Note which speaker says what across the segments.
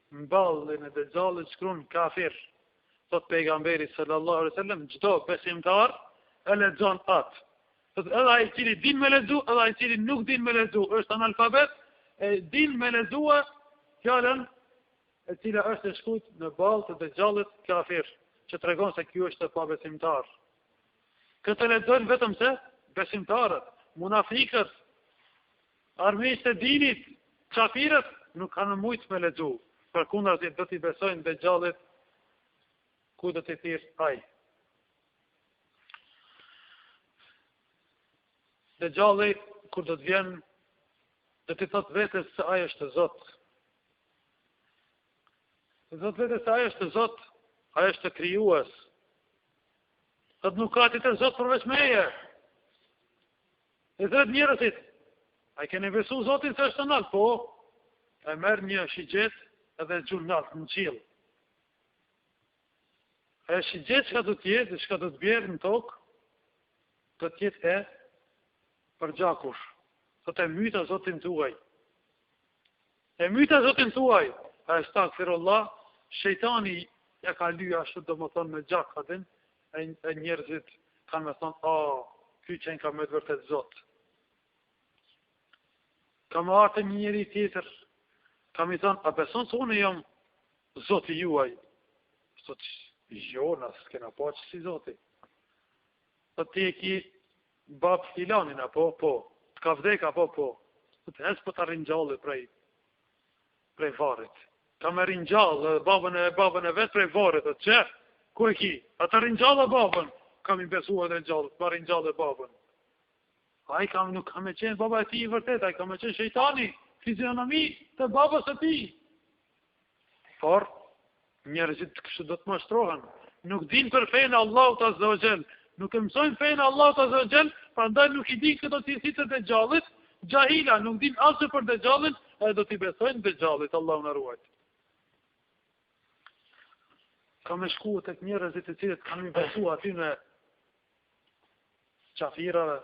Speaker 1: Në ballin e Dexhallit shkruan kafir. Thot pejgamberi sallallahu alaihi wasallam, çdo besimtar e lexon atë. Thot edhe ai i cili din me lexu, edhe ai i cili nuk din me lexu, është analfabet, e din me lexua fjalën e cila është e shkrujt në ballë të Dexhallit kafir, që tregon se ky është pabesimtar. Këtë e lexojnë vetëm se besimtarët, munafikët, armiqtë e dinit, qafirët, nuk kanë mujtë me lexu. Përkundrazi do t'i besojnë Dexhallit ku do t'i thirrë ai. Dexhalli, kur do të vjen, do t'i thotë vetes se ai është Zot. Do t'i thotë vetes se ai është Zot, ai është krijues. Thotë nuk ka tjetër Zot përveç meje. I thërret njerëzit, a i keni besu Zotin se është nalt? Po, e merr një shigjetë edhe e gjun nalt në qiell. E shigjetë çka do të jetë, çka do të bjerë në tokë, do të jetë e përgjakur. Thotë e myta Zotin tuaj. E myta Zotin tuaj. A estagfirullah, shejtani ja ka ly ashtu domethonë me gjak, a din, e, e njerëzit kanë me thonë, a, ky qenka me të vërtet Zot. Ka me ardh te një njeri tjetër, ka me i thonë, a beson se unë jam Zoti juaj? Thot, jo, na s'kena pa që si Zoti. Thot, ti e ki babë filanin, apo, po, të ka vdek, apo, po. Thot, hec po ta ringjalli prej, prej varrit. Ka me ringjall edhe babën e babën e vet prej varrit, thot, që, ku e ki? A ta ringjalla babën? Ka me i besu edhe Dexhallit, ma ringjalli babën. Ai ka nuk ka me qenë baba e tij i vërtet, ai ka me qenë shejtani, fizionomi të babës së tij. Por, njerëzit kështu do të mashtrohen. Nuk dinë për fenë e Allahut Azza wa Jall. Nuk e mësojnë fenë e Allahut Azza wa Jall, prandaj nuk i dinë këto cilësi të Dexhallit, xhahila, nuk dinë asgjë për Dexhallin, edhe do t'i besojnë Dexhallit, Allahu na ruajt. Ka me shku tek njerëzit të cilët kanë me besu atyne qafirave,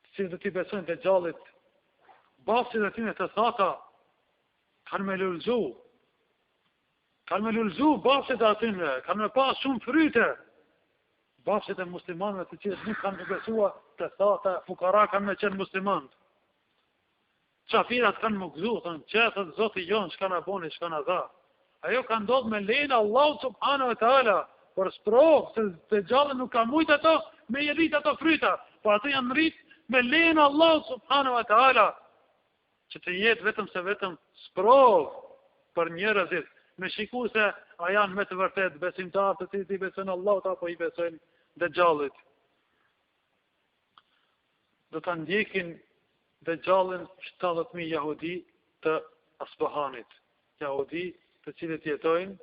Speaker 1: të cilët do t'i besojnë Dexhallit, bahçet e tyne të thata, Kanë me lulëzu. Kanë me lulëzu bahçet e atyne, kanë me pas shumë fryte. Bahçet e muslimanëve të cilët nuk kanë me besua të thata, fukara kanë me qenë muslimanët. Qafirat kanë m'u gëzu, thonë, që thotë zoti jonë, çka na boni, çka na dha. Ajo ka ndodhë me lejen e Allahut subhanahu wa ta'ala, për sprovë, se Dexhalli nuk ka mujtë ato, me i rrit ato fryta, po ato janë rrit me lejen e Allahut subhanahu wa ta'ala. që të jetë vetëm se vetëm sprovë për njerëzit, me shiku se a janë me të vërtetë besimtarë të cilët i besojnë Allahut apo i besojnë Dexhallit. Do ta ndjekin Dexhallin 70.000 jahudi të Asbahanit. Jahudi të cilët jetojnë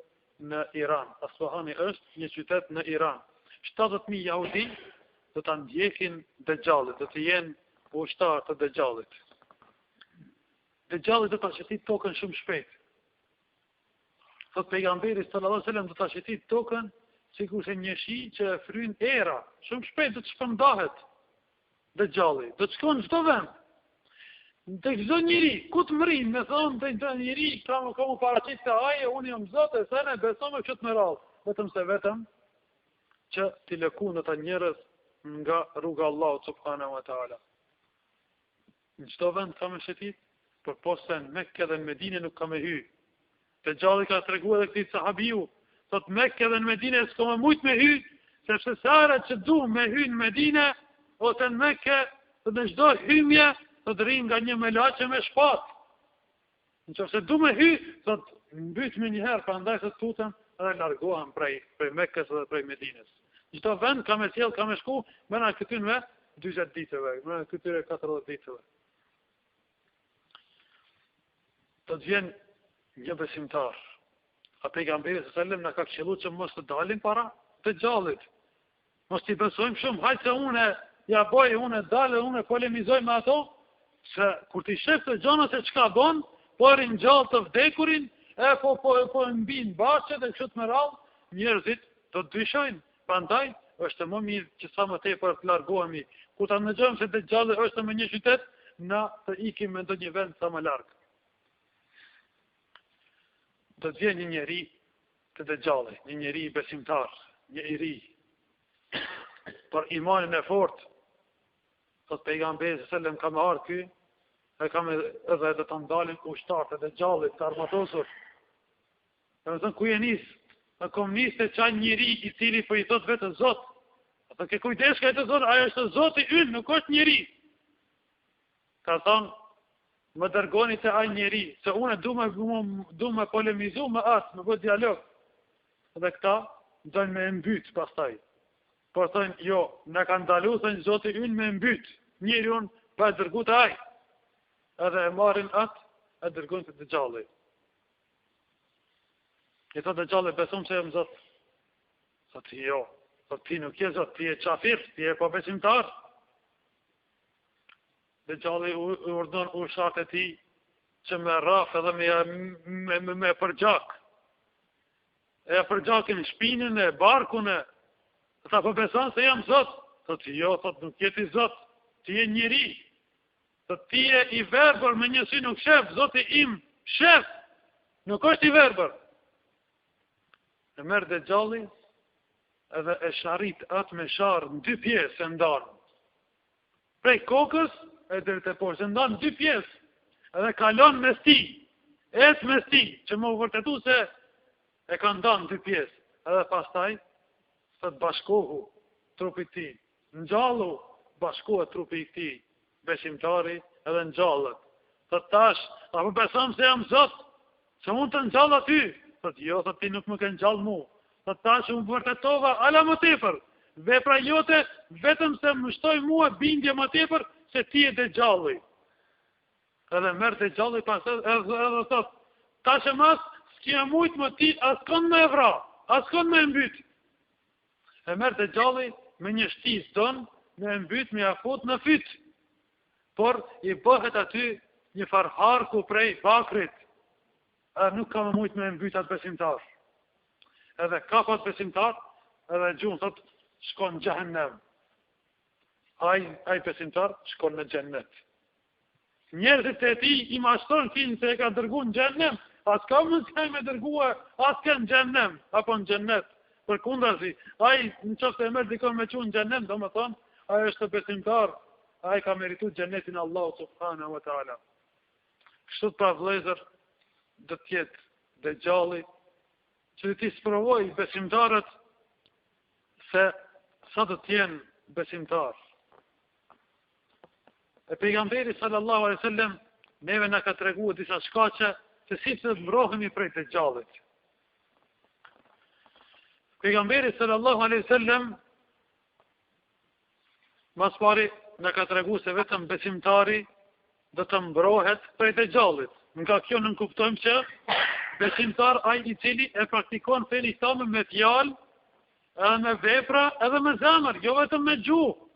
Speaker 1: në Iran. Asbahani është një qytet në Iran. 70.000 jahudi do ta ndjekin Dexhallin, do të jenë ushtarë të Dexhallit. Dexhalli do ta shëtit tokën shumë shpejt. Thot pejgamberi sallallahu alajhi wasallam do ta shëtit tokën sikurse një shi që e fryn era, shumë shpejt do të shpërndahet. Dexhalli, do të shkon në çdo vend. Te çdo njeri, ku të mrrin, me thonë te çdo njeri, ka më ka m'u paraqit se ai unë jam Zot e sene besome kështu me radhë, vetëm se vetëm që t'i lëkund ata njerëz nga rruga e Allahut subhanahu wa taala. Në çdo vend ka me shëtit, përpos se në Mekë dhe në Medine nuk ka me hy. Dexhalli ka tregu edhe këtij sahabiu, thot Mekë dhe në Medine s'ka me mujt me hy, sepse sa herë që du me hy në Medine, ose në Mekë, thot në çdo hymje, thot rrin nga një melaqe me shpatë. Në qoftë se du me hy, thot, mbyt menjëherë, prandaj thot tutem, edhe largohem prej, prej Mekës dhe prej Medinës. Çdo vend ka me sjell, ka me shku, mrena këtyne 40 ditëve, mrena këtyre 40 ditëve. Do të vjen një besimtar. A pejgamberi sallallahu alajhi wasallam na ka këshillu që mos të dalim para Dexhallit. Mos t'i besojmë shumë, hajt se unë ja boj, unë dal, unë polemizoj me ato, se kur t'i shef të gjana se çka bon, po ringjall të vdekurin, e po po po mbin bahçet e kështu me radhë, njerëzit do të dyshojnë. Prandaj është më mirë që sa më tepër të largohemi. Kur ta ndëgjojmë se Dexhalli është në një qytet, na të ikim në ndonjë vend sa më larg. Do të vjen një njeri te Dexhalli, një njeri besimtar, një i ri, për imanin e fort, thot pejgamberi sallallahu alajhi wasallam ka me ardhë ky, e ka me edhe do ta ndalin ushtarët e Dexhallit të armatosur. Domethënë ku je nis? E kom nis te qaj njeri i cili po i thot vetes Zot. A thot ke kujdes ka i të thonë, ai është Zoti ynë, nuk është njeri. Ka thonë, më dërgoni te ai njeri, se unë du me, du me polemizu me atë, me bë dialog. Dhe këta, dojnë me e mbyt pastaj. Por thonë, jo, na ka ndalu, thonë, zoti ynë me e mbyt, njeriun, pa e dërgu te ai. Edhe e marrin atë, e dërgojnë te Dexhalli. I thotë Dexhalli, beson se jam zot. Thotë, jo, thotë, ti nuk je zot, ti je qafir, ti je pabesimtar. Dexhalli u urdhënon ushtarët e tij që me rraf edhe me, me, me, me përgjak. E përgjakin shpinën e barkun e Tha po beson se jam zot. Thot jo, thot nuk je ti zot, ti je njeri. Thot ti je i verbër me një sy nuk shef, zoti im shef. Nuk është i verbër. E merr Dexhalli edhe e sharrit atë me sharrë në dy pjesë e ndan. Prej kokës e deri te poshtë, e ndan në dy pjesë. Edhe kalon mes tij, ec mes tij, që me u vërtetu se e ka nda në dy pjesë. Edhe pastaj thot bashkohu trupit tij. Ngjallu bashkohet trupi i këtij besimtari edhe ngjallet. Thot tash, a po beson se jam Zot? Se unë të ngjalla ty. Thot jo, thot ti nuk më ke ngjall mu. Thot tash unë vërtetova ala më tepër. Vepra jote vetëm se më shtoi mua bindje më tepër se ti je Dexhalli. Edhe merr Dexhalli pas edhe, edhe, edhe thot, tash e mas s'ke mujt më ti askon me e vra, askon me e mbyt. E merr Dexhalli me një shtizë don me e mbyt me ja fut në fyt. Por i bëhet aty një farë harku prej bakrit. Edhe nuk ka me mujt me e mbyt atë besimtar. Edhe kap atë besimtar, edhe gjun, thot, shkon në xhehenem. Ai, ai besimtar, shkon në xhennet. Njerëzit e tij i mashtron kinse e ka dërgu në xhehenem, a s'ka mundësi me dërgue askën në xhehenem, apo në xhennet. Përkundrazi, ai në qoftë e merr dikon me çu në xhehenem, domethonë, ai është besimtar, ai ka meritu xhennetin e Allahut subhanahu wa ta'ala. Kështu pra vëllezër do të jetë Dexhalli që do t'i sprovoj besimtarët se sa do të jenë besimtarë. E pejgamberi sallallahu alaihi wasallam neve na ka treguar disa shkaqe se si të mbrohemi prej Dexhallit. Pejgamberi sallallahu alaihi wasallam Ma s'pari na ka tregu se vetëm besimtari do të mbrohet prej Dexhallit. Nga kjo nënkuptojmë që besimtar ai i cili e praktikon fenë islame me fjalë, edhe me vepra, edhe me zemër, jo vetëm me gjuhë.